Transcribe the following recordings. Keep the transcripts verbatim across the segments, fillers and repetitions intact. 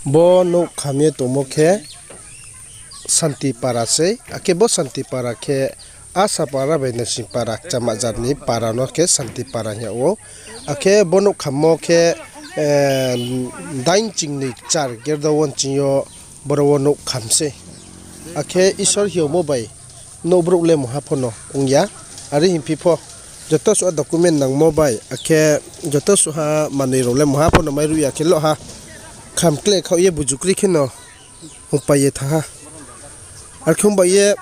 Bo nouh kham ye tongmo khe Santi para sei, akhe bo Santi para khe Asa para bai Naising para, Chamajar ni para no khe Santi para hing yag ou. Akhe bo nouh khammo khe, eh, dain chingnoi char gerda wo nching yo boro wo nouh kham sei. Akhe Isor hiyomo bai nouh brouh le mungha pho no ong ya. Are hingphi pho joto suha document nangmo bai, akhe joto suha manoi rao le mungha pho no mairuh ya khe loh ha. Kham kle khaoh ye buju kroi khe no ongpai ye thanng ha. Arkhe ong bai ye,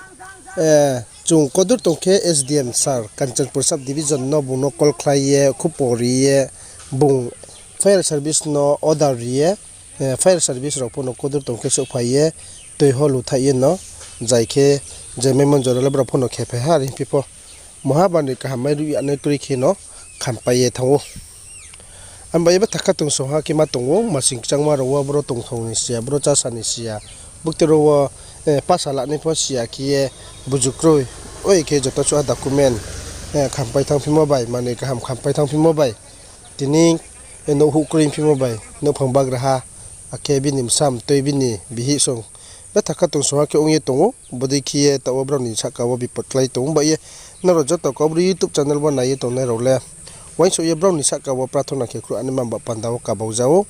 eh, chung kodur tong khe S D M sir, Kanchanpur sub division no bung no call khlai ye, khupo ri ye, bung fire service no order ri ye, eh, fire service rao pho no kodur tong khe souhphai ye, tui ho luthaih ye no, jai khe, je maimon jora le brao pho no khe phai ha, are hingphi pho. Mungha manoi kaham mairuh ya nai kroi khe no khampai ye thanng ou. Abo bai ye betha khatungsung ha khe ma tong ou, masing kchangma rao wo boro tongthou ni si ya, boro chása ni si ya, buktui rao wo, eh, pasa lanai pho si ya khe ye buju kroi, oi khe joto suha document, eh, khampai thanngphimo bai, manoi kaham khampai thanngphimo bai, tini, eh, nouh huh kroi phimo bai, nouhphang bagraha, akhe bini bsa mtoi bini bihih song betha khatungsung ha khe ong ye tong ou, bodei khe ye taoh wo brao ni sahka wo bipot klái tong ou. Bai ye nrao joto Kaubru YouTube channel wo nai ye tongnai rao le uaingsouh ye brao ni sahka wo prathona khe khruh ani mamba panda wo kabau ja ou.